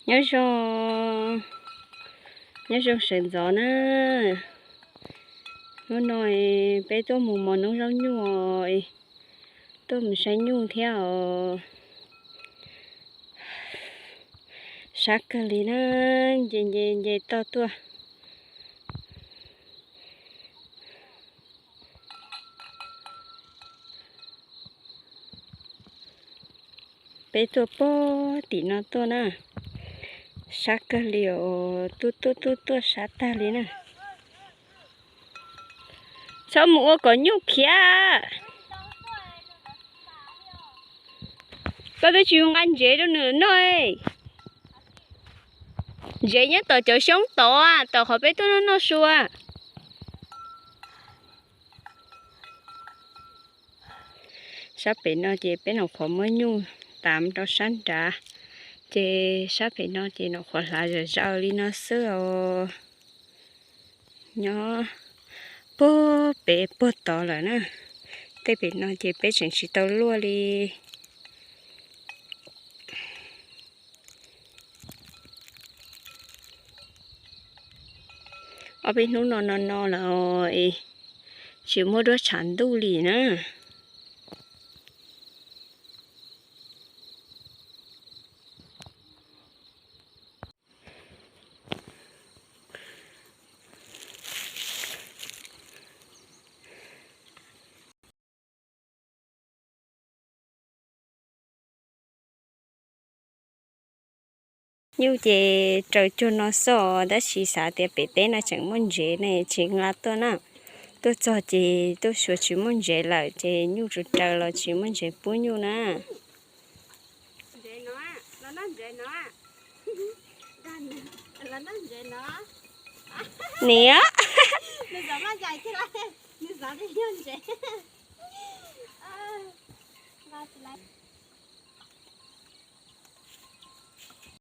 Nyob zoo, nyob zoo sawv ntxov na. Hnub no peb tuaj mus mos noob zaub nyuj, tuaj mus saib nyuj thiab os. Sab kawg li na, nce nce nce toj tuaj. Peb tuaj pog tim no tuaj na, sab kawg li os, tuaj tuaj tuaj tuaj sab tag li na. Txhob mus ua kom nyuj khiav. Koj twb tsis nqa ntsev rau nws noj. Ntsev nyob tom cov xyoob tod, tom qhov peb tuaj noj noj su. Sab pem no ces peb nyuam qhuav muab nyuj tav rau sab nrad, ces sab pem no ces nyuam qhuav hlav zom zaws li no xwb os. Nyob puag pem puag tod lawm na. Tej pem no ces peb tseem tsis tau luaj li. Ob peb hnub no no no lawm es tsis muaj duab tshav ntuj li na. Nyuj ces raws cuag no xwb, tab sis xav tias pem teb no tseem muaj ntsev ne tsis nqa tuaj na. Tuaj txog ces tuaj xyuas tsis muaj ntsev lawm ces nyuj tsuas raws los tsis muaj ntsev pub nyuj na. Niam, nws xav mas zais thiab, nws xav tias yog ntsev.